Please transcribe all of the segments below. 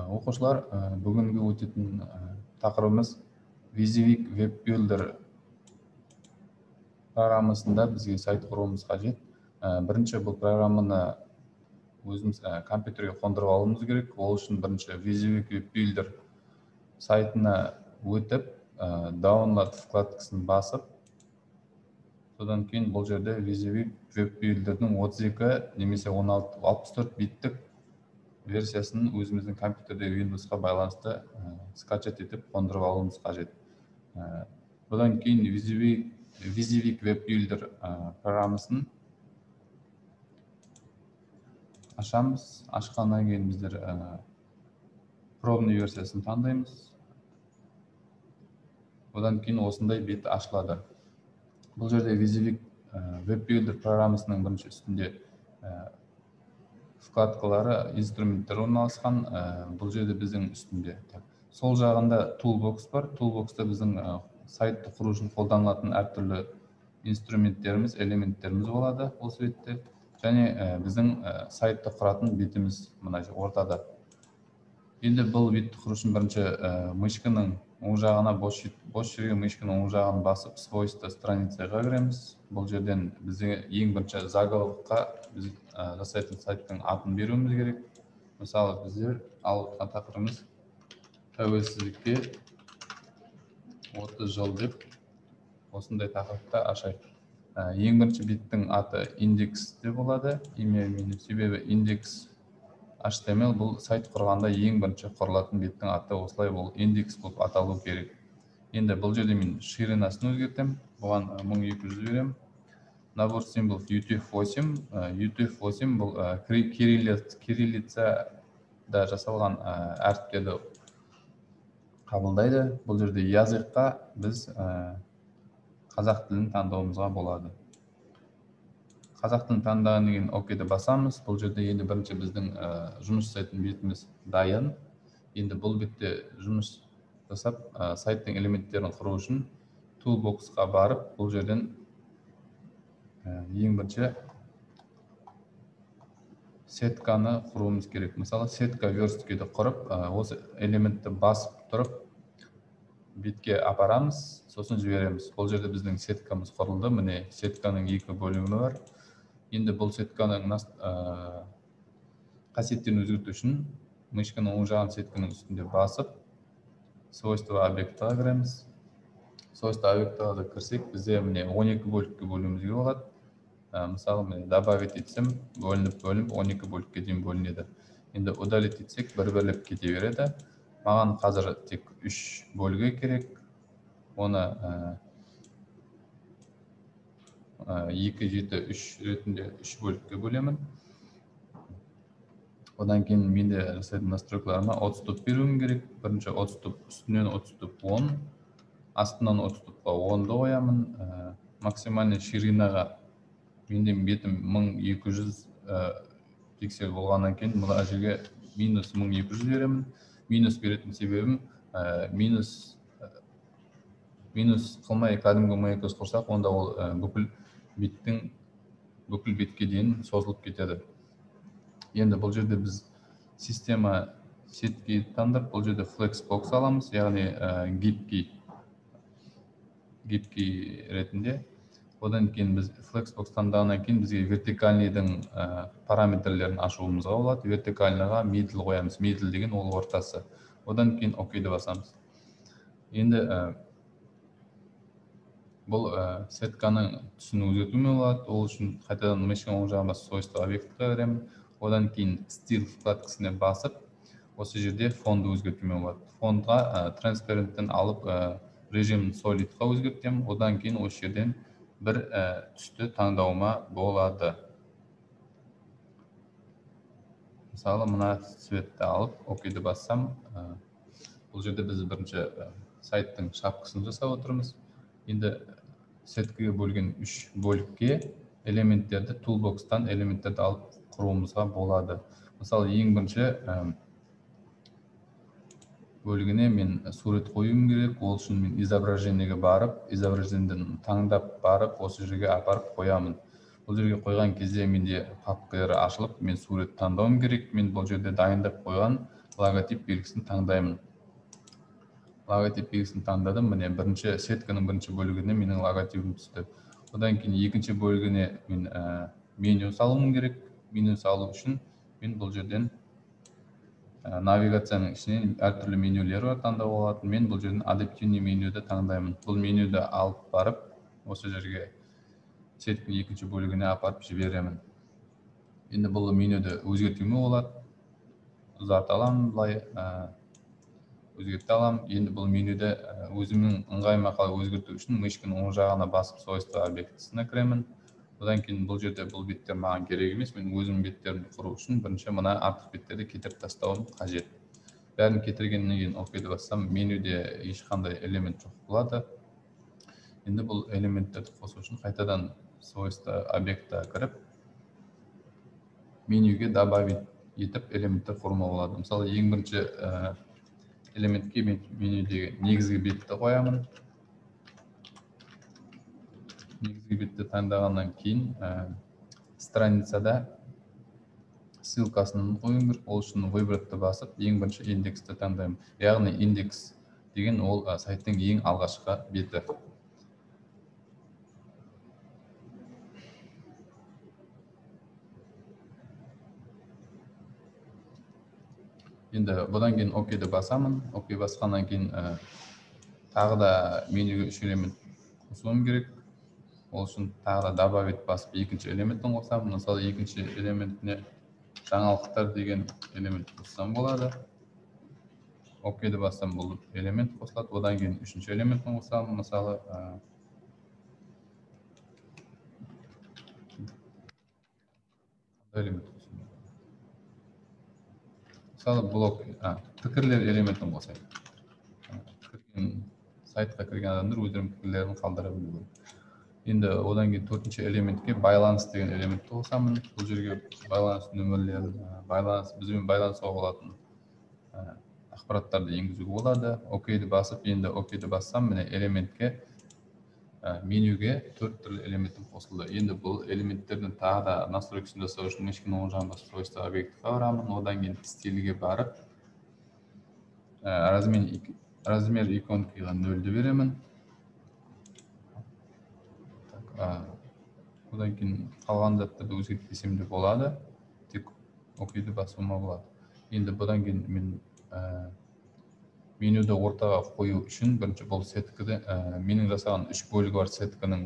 Оқушылар, бүгінгі өтетін тақырыбымыз WYSIWYG Web Builder программасында бізге сайт құруымыз қажет. Бірінші бұл программаны өзіміз компьютерге қондырып алуымыз керек. Ол үшін бірінші WYSIWYG Web Builder сайтына өтіп, Download вкладкасын басып, содан кейін бұл жерде WYSIWYG Web Builder'дің 32 немесе 16 64 биттік версиясын өзіміздің компьютерде Windows'қа байланысты скачать етіп қондырып алуымыз қажет. Бұдан кейін WYSIWYG Web Builder программасын ашамыз. Ашқаннан кейін біздер пробный версиясын таңдаймыз. Одан кейін осындай бет ашылады. Бұл жерде WYSIWYG Web Builder программасының бірінші үстінде вкладкалары, инструменттер орналасқан. Бұл жерде біздің үстінде сол жағында Toolbox бар. Toolboxта біздің сайтты құру үшін қолданылатын әртүрлі инструменттеріміз, элементтеріміз болады осы бетте. Және біздің сайтты құратын бетіміз мына ортада. Енді бұл бетті құру үшін бірінші мышканың оң жағына, бос жерге мышканың оң жағын басып, свойства страницаға кіреміз. Бұл жерден бізге ең бірінші заголовокқа біз жасайтын сайттың атын беруіміз керек. Мысалы, біздер алып отырған тақырыбымыз тәуелсіздікке 30 жыл деп осындай тақырыпта ашайық. Ең бірінші беттің аты индекс деп болады. Имя, себебі индекс HTML бұл сайт құрғанда ең бірінші құрылатын беттің аты осылай бұл индекс болып аталу керек. Енді бұл жерде мен ширинасын өзгертемін. Бұған 1200 беремін. Набор символов UTF-8. UTF-8 бұл кириллицада жасалған әріптерді қабылдайды. Бұл жерде языкқа біз қазақ тілін таңдауымызға болады. Қазақ тілін таңдағаннан кейін ОК-ді басамыз. Бұл жерде енді бірінші біздің жұмыс жасайтын бетіміз дайын. Енді бұл бетте жұмыс жасап, сайттың элементтерін құру үшін Toolbox-қа барып, бұл жерден ең бірінші сетканы құруымыз керек. Мысалы, сетка версткіді құрып, осы элементті басып тұрып бетке апарамыз, сосын жібереміз. Бұл жерде біздің сеткамыз құрылды. Міне, сетканың екі бөлімі бар. Енді бұл сетканың қасиеттерін өзгерту үшін мышканың оң жағын сетканың үстінде басып, свойства объектіға кіреміз. Свойства объектіға кірсек, бізде міне 12 бөлікке бөлуімізге болады. Мысалы, міне добавить етсем, бөлініп-бөлініп 12 бөлікке дейін бөлінеді. Енді удалить етсек, бір-бірлеп кете береді. Маған қазір тек 3 бөлігі керек. Оны 2, 7, 3 ретінде 3 бөлікке бөлемін. Одан кейін менде жасайтын настройкаларыма отступ беруім керек. Бірінші отступ үстінен отступ 10, астынан отступқа 10-ды қоямын. Максимальный ширинаға менде бетім 1200 пиксель болғаннан кейін мына жерге минус 1200 беремін. Минус беретін себебім, минус қылмай кәдімгі 1200 құрсақ, онда ол бүкіл бетке дейін созылып кетеді. Енді бұл жерде біз система сетки таңдап, бұл жерде Flexbox аламыз, яғни гибкий ретінде. Одан кейін біз Flexbox таңдағаннан кейін бізге вертикальныйдың параметрлерін ашуымызға болады. Вертикальныйға middle қоямыз. Middle деген ол ортасы. Одан кейін ОК-ді басамыз. Енді бұл сетканың түсін өзгертуге болады. Ол үшін қайтадан мышканың оң жағын басып свойства объектіге кіремін. Одан кейін стиль вкладкасына басып, осы жерде фонды өзгертуге болады. Фонға транспаренттен алып режим solidқа өзгертемін. Одан кейін осы жерден бір түсті таңдауыма болады. Мысалы, мына цветті алып, ОК-ді бассам, бұл жерде біз бірінші сайттың шапкасын жасап отырмыз. Енді сеткіге бөлген 3 бөлікке элементтерді Toolbox-тан элементтерді алып құруымызға болады. Мысалы, ең бірінші бөлігіне мен сурет қоюым керек. Ол үшін мен изображениеге барып, изображениеден таңдап барып, осы жерге апарып қоямын. Бұл жерге қойған кезде менде папкалар ашылып, мен сурет таңдауым керек. Мен бұл жерде дайындап қойған Логотип белгісін таңдаймын. Логотип белгісін таңдадым. Міне, бірінші сетканың бірінші бөлігіне менің логотипім түсті. Одан кейін екінші бөлігіне мен меню салуым керек. Меню салу үшін мен бұл жерден навигацияның ішінен әртүрлі менюлер бар, таңдауға болатын. Мен бұл жерден адаптивный менюді таңдаймын. Бұл менюді алып барып, осы жерге, сетканың екінші бөлігіне апарып жіберемін. Енді бұл менюді өзгертуіме болады. Ұзарта аламын, былай өзгерте аламын. Енді бұл менюді өзімнің ыңғайыма қалай өзгерту үшін мышканың оң жағына басып, свойства объектісіне кіремін. Одан кейін бұл жерде бұл беттер маған керек емес. Мен өзімнің беттерімді құру үшін бірінші мына артық беттерді кетіріп тастауым қажет. Бәрін кетіргеннен кейін ОК-ді бассам, менюде ешқандай элемент жоқ болады. Енді бұл элементтерді қосу үшін қайтадан свойства объекта кіріп, менюге добавить етіп элементтер құруға болады. Мысалы, ең бірінші элементке мен менюдегі негізгі бетті қоямын. Негізгі бетті таңдағаннан кейін страницада ссылкасын қоюым керек. Ол үшін выбратьты басып, ең бірінші индексті таңдаймын. Яғни индекс деген ол сайттың ең алғашқы беті. Енді бұдан кейін ОК-ді басамын. ОК басқаннан кейін тағы да менюге үш элемент қосуым керек. Ол үшін тағы да добавить басып, екінші элементін қосамын. Мысалы, екінші элементіне жаңалықтар деген элемент қоссам болады. ОК-ді бассам, бұл элемент қосылады. Одан кейін үшінші элементін қосамын. Мысалы, элемент қосамын. Мысалы, блок, пікірлер элементін қосайық. Сайтқа кірген адамдар өздерінің пікірлерін қалдыра білу керек. Енді одан кейін төртінші элементке байланыс деген элементті қосамын. Бұл жерге байланыс нөмірлерін, байланыс, бізбен байланысуға болатын ақпараттарды енгізуге болады. ОК-ді басып, енді ОК-ді бассам, міне, элементке, менюге төрт түрлі элементім қосылды. Енді бұл элементтердің тағы да настройкасын жасау үшін мышканың оң жағын басып, свойства объектіге барамын. Одан кейін стильге барып, размер иконкаға 0-ді беремін. Одан кейін қалған заттарды өзгертпесем де болады, тек ОК-ді басуыма болады. Енді бұдан кейін мен менюді ортаға қою үшін бірінші бұл сеткіді, менің жасаған үш бөлігі бар сеткінің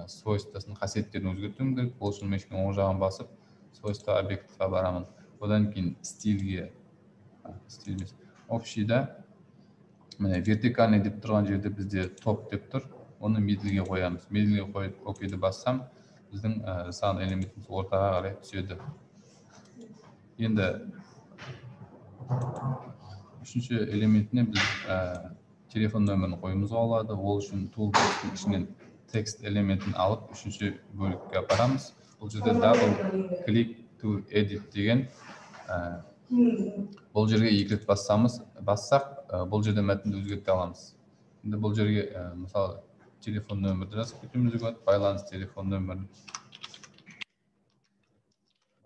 свойствосын, қасиеттерін өзгертуім керек. Ол үшін мышканың оң жағын басып, свойства объектіге барамын. Одан кейін стильге, стиль емес, общийда, міне, вертикальный деп тұрған жерде бізде топ деп тұр. Оны мидлге қоямыз. Мидлге қойып ОК-ді бассам, біздің жасаған элементіміз ортаға қарай түседі. Енді үшінші элементіне біз телефон нөмірін қоюымызға болады. Ол үшін toolbox-тың ішінен текст элементін алып, үшінші бөлікке апарамыз. Бұл жерде double click to edit деген, бұл жерге екі рет бассақ, бұл жерде мәтінді өзгерте аламыз. Енді бұл жерге, мысалы, телефон нөмірді жазып кетуімізге болады. Байланыс телефон нөмірін.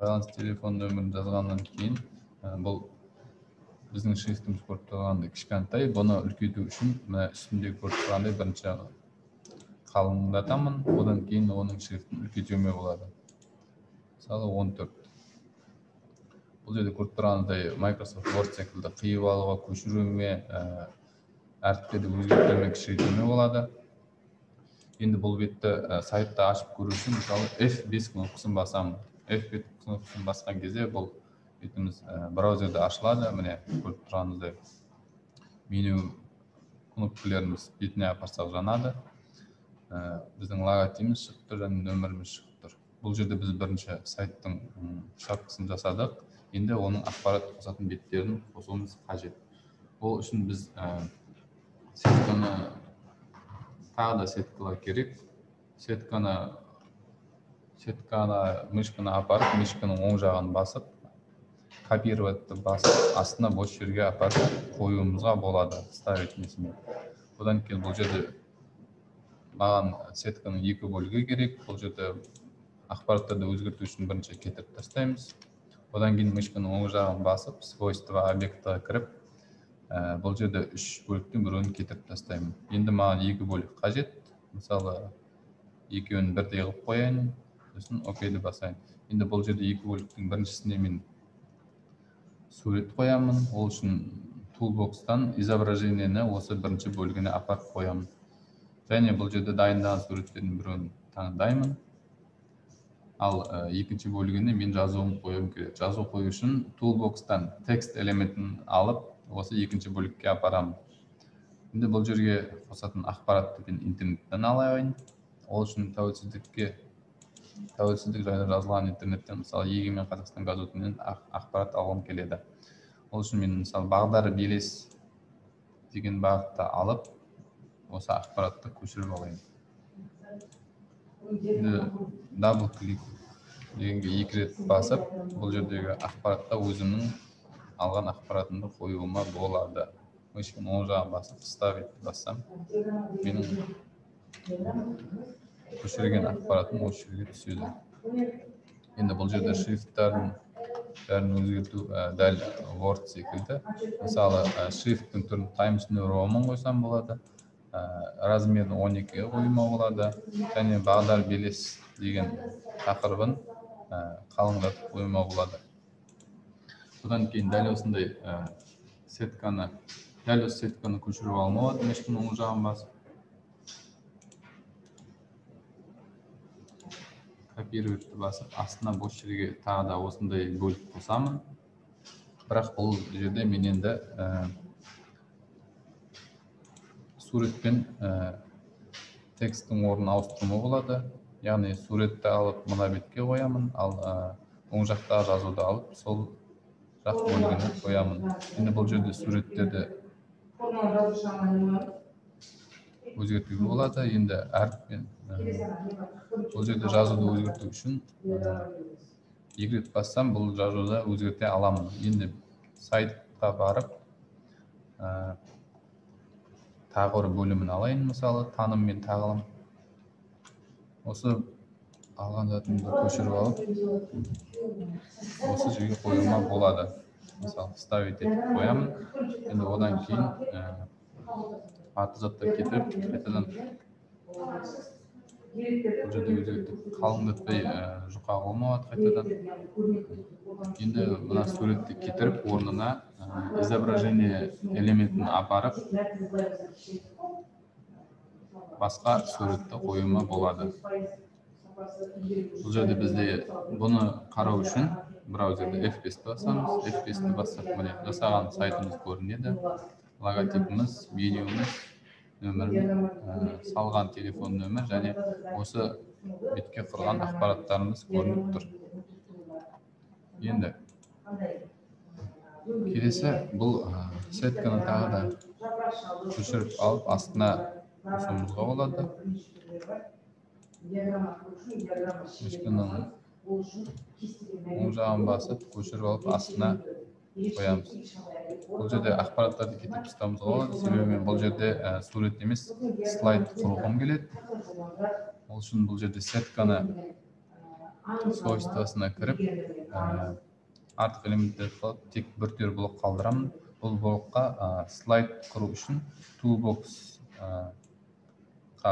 Байланыс телефон нөмірін жазғаннан кейін, бұл біздің шрифтіміз көріп тұрғандай кішкентай. Бұны үлкейту үшін мына үстінде көріп тұрғандай бірінші қалыңдатамын, одан кейін оның шрифтін үлкейтуіме болады. Мысалы, 14. Бұл жерде көріп тұрғандай Microsoft Word секілді қиып алуға, көшіруіме, әріптерді өзгертуіме, кішірейтуіме болады. Енді бұл бетті сайтта ашып көру үшін, мысалы, F5 кнопкасын басамын. F5 кнопкасын басқан кезде бұл бетіміз браузерде ашылады. Міне, көріп тұрғаныңыздай меню кнопкаларымыз бетіне апарсақ жанады. Біздің логотипіміз шығып тұр және нөміріміз шығып тұр. Бұл жерде біз бірінші сайттың шапкасын жасадық. Енді оның ақпарат қосатын беттерін қосуымыз қажет. Ол үшін біз сетканы, тағы да сеткалар керек. Сетканы мышканы апарып, мышканың оң жағын басып, копироватьты басып, астына бос жерге апарып қоюымызға болады, ставить несімен. Одан кейін бұл жерде маған сетканың екі бөлігі керек. Бұл жерде ақпараттарды өзгерту үшін бірінші кетіріп тастаймыз. Одан кейін мышканың оң жағын басып, свойства объектіге кіріп, бұл жерде 3 бөліктің біреуін кетіріп тастаймын. Енді маған 2 бөлік қажет. Мысалы, екеуін бірдей қылып қояйын, сосын окейді басайын. Енді бұл жерде 2 бөліктің біріншісіне мен сурет қоямын. Ол үшін Toolbox-тан изображениені осы бірінші бөлігіне апарып қоямын. Және бұл жерде дайындаған суреттердің біреуін таңдаймын. Ал екінші бөлігіне мен жазуын қоюым керек. Жазу қою үшін Toolbox-тан текст элементін алып, осы екінші бөлікке апарамын. Енді бұл жерге қосатын ақпаратты мен интернеттен алайын. Ол үшін тәуелсіздік жайлы жазылған интернеттен, мысалы, Егемен Қазақстан газетінен ақпарат алғым келеді. Ол үшін мен, мысалы, бағдар белес деген бағытты алып, осы ақпаратты көшіріп алайын. Енді дабл клик дегенге 2 рет басып, бұл жердегі ақпаратқа өзімнің алған ақпаратымды қоюыма болады. Мышканың оң жағын басып, вставить бассам, менің көшірген ақпаратым осы жерге түседі. Енді бұл жерде шрифттардың бәрін өзгерту дәл Word секілді. Мысалы, шрифттің түрін Times New Roman қойсам болады, размерін 12-ге қоюыма болады, және бағдар белес деген тақырыбын қалыңдатып қоюыма болады. Одан кейін дәл осындай сетканы, дәл осы сетканы көшіріп алуыма болады, мышканың оң жағын басып. Копировать басып, астына бос жерге тағы да осындай бөлік қосамын. Бірақ бұл жерде мен енді суретпен тексттің орнын ауыстыруыма болады. Яғни суретті алып мына бетке қоямын, ал оң жақтағы жазуды алып сол жақ бөлігіне қоямын. Енді бұл жерде суреттерді өзгертуге болады. Енді әріппен бұл жерде жазуды өзгерту үшін 2 рет бассам, бұл жазуды өзгерте аламын. Енді сайтқа барып, тағы бір бөлімін алайын, мысалы, таным мен тағылым. Осы алған затымды көшіріп алып, осы жерге қоюыма болады. Мысалы, вставить етіп қоямын. Енді одан кейін аты заттар кетіріп, қайтадан бұл жерде өзгертіп, қалыңдатпай жұқа қылмауады қайтадан. Енді мына суретті кетіріп, орнына изображение элементін апарып, басқа суретті қоюыма болады. Бұл жерде бізде бұны қарау үшін браузерде F5-ті басамыз. F5-ті бассақ, міне жасаған сайтымыз көрінеді. Логотипіміз, менюіміз, нөмірін, салған телефон нөмір және осы бетке құрған ақпараттарымыз көрініп тұр. Енді келесі бұл сетканы тағы да көшіріп алып астына қосуымызға болады. Мышканың оң жағын басып көшіріп алып астына қоямыз. Бұл жерде ақпараттарды кетіріп тастауымызға болады, себебі мен бұл жерде сурет емес слайд құрғым келеді. Ол үшін бұл жерде сетканы свойствосына кіріп, артық элементтерді қалып, тек бір төр блок қалдырамын. Бұл блокқа слайд құру үшін Toolbox-қа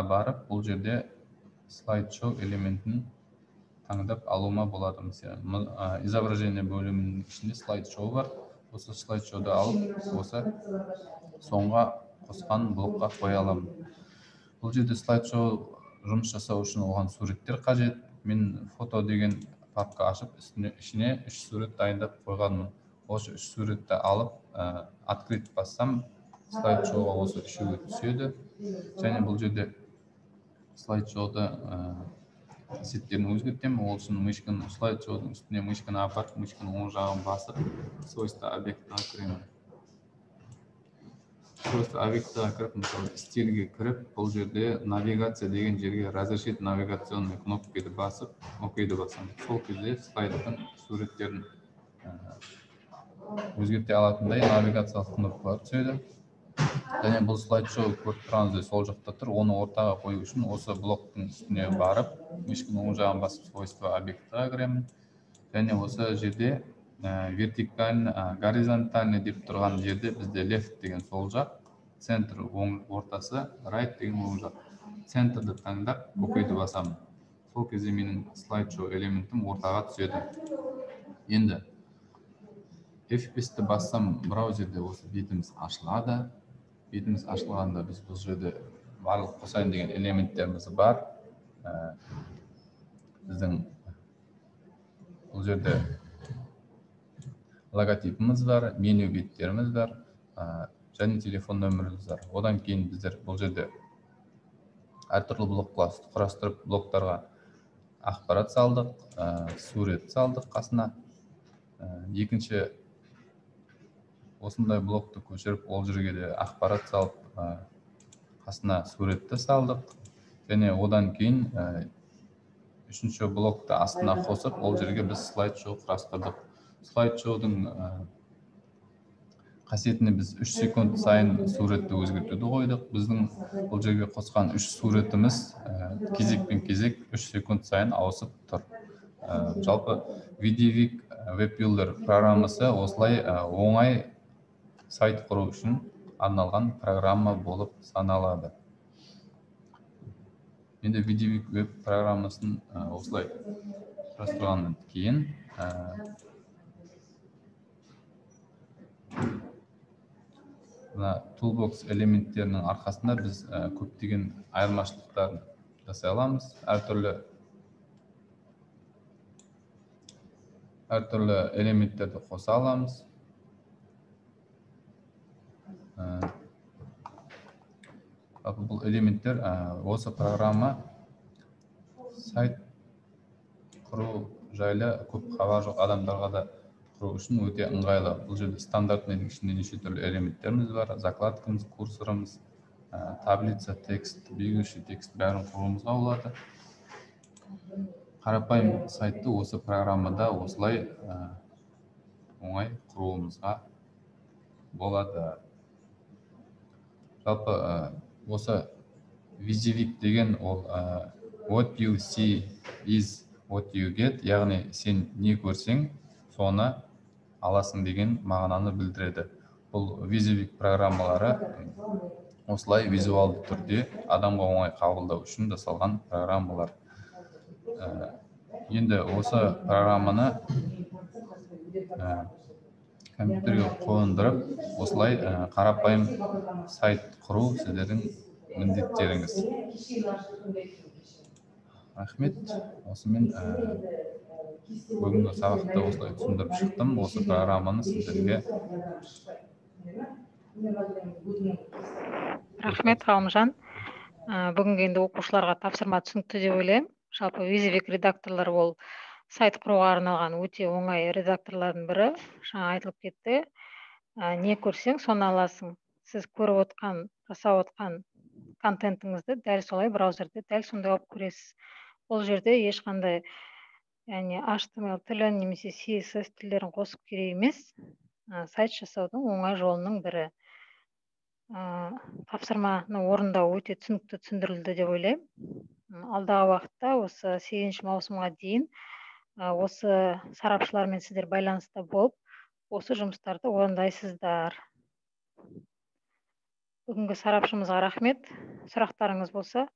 барып, бұл жерде слайд-шоу элементін таңдап алуыма болады. Мысалы, изображение бөлімінің ішінде слайд-шоу бар. Осы слайд-шоуды алып, осы соңға қосқан блокқа қоя аламын. Бұл жерде слайд-шоу жұмыс жасау үшін оған суреттер қажет. Мен фото деген папка ашып, ішіне 3 сурет дайындап қойғанмын. Осы 3 суретті алып, открыть бассам, слайд-шоуға осы үшеуі түседі. Және бұл жерде слайд-шоуды қасиеттерін өзгертемін. Ол үшін мышканы слайд-шоудың үстіне мышканы апарып, мышканың оң жағын басып, свойства объектіге кіремін. Свойства объектіге кіріп, мысалы, стильге кіріп, бұл жерде навигация деген жерге разрешить навигационный кнопканы басып, окейді басамын. Сол кезде слайдтың суреттерін өзгерте алатындай навигациялық кнопкалар түседі. Және бұл слайд-шоу көріп тұрғаныңыздай сол жақта тұр. Оны ортаға қою үшін осы блоктың үстіне барып, мышканың оң жағын басып свойства объектіге кіремін. Және осы жерде Вертикальный, горизонтальный деп тұрған жерде бізде left деген сол жақ, центр оң ортасы, right деген оң жақ. Центрді таңдап, ОК-ды басамын. Сол кезде менің слайд-шоу элементім ортаға түседі. Енді F5-ті бассам, браузерде осы бетіміз ашылады. Бетіміз ашылғанда біз бұл жерде барлық қосайын деген элементтеріміз бар. Біздің бұл жерде логотипіміз бар, меню беттеріміз бар, және телефон нөміріміз бар. Одан кейін біздер бұл жерде әртүрлі блок құрастырып, блоктарға ақпарат салдық, сурет салдық қасына. Екінші осындай блокты көшіріп, ол жерге де ақпарат салып, қасына суретті салдық. Және одан кейін үшінші блокты астына қосып, ол жерге біз слайд-шоу құрастырдық. Слайд-шоудың қасиетіне біз 3 секунд сайын суретті өзгертуді қойдық. Біздің бұл жерге қосқан 3 суретіміз кезекпен кезек 3 секунд сайын ауысып тұр. Жалпы WYSIWYG Web Builder программасы осылай оңай сайт құру үшін арналған программа болып саналады. Енді WYSIWYG Web программасын осылай құрастырғаннан кейін мына Toolbox элементтерінің арқасында біз көптеген айырмашылықтар жасай аламыз. Әртүрлі элементтерді қоса аламыз. Бұл элементтер, осы программа сайт құру жайлы көп хабар жоқ адамдарға да құру үшін өте ыңғайлы. Бұл жерде стандартный ішінде неше түрлі элементтеріміз бар. Закладкамыз, курсорымыз, таблица, текст, бегущий текст бәрін құруымызға болады. Қарапайым сайтты осы программада осылай оңай құруымызға болады. Жалпы осы WYSIWYG деген ол what you see is what you get, яғни сен не көрсең, соны аласың деген мағынаны білдіреді. Бұл WYSIWYG программалары осылай визуалды түрде адамға оңай қабылдау үшін жасалған программалар. Енді осы программаны компьютерге қондырып, осылай қарапайым сайт құру сіздердің міндеттеріңіз. Рахмет. Осымен бүгінгі сабақты осылай түсіндіріп шықтым. Осы программаны сіздерге. Рахмет, Ғалымжан. Бүгінгі енді оқушыларға тапсырма түсінікті деп ойлаймын. Жалпы WYSIWYG редакторлар ол сайт құруға арналған өте оңай редакторлардың бірі. Жаңа айтылып кетті. Не көрсең, соны аласың. Сіз көріп отқан, жасап отқан контентіңізді дәл солай браузерде дәл сондай алып көресіз. Ол жерде ешқандай, яғни HTML тілін немесе CSS тілдерін қосып керек емес. Сайт жасаудың оңай жолының бірі. Тапсырманы орындау өте түсінікті түсіндірілді деп ойлаймын. Алдағы уақытта осы 8 маусымға дейін осы сарапшылармен сіздер байланыста болып, осы жұмыстарды орындайсыздар. Бүгінгі сарапшымызға рахмет. Сұрақтарыңыз болса?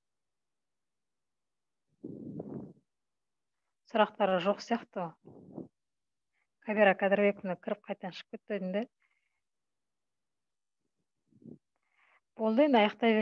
Сұрақтары жоқ сияқты. Кабира Кадырбековна кіріп қайтадан шығып кетті енді. Болды, енді аяқтай.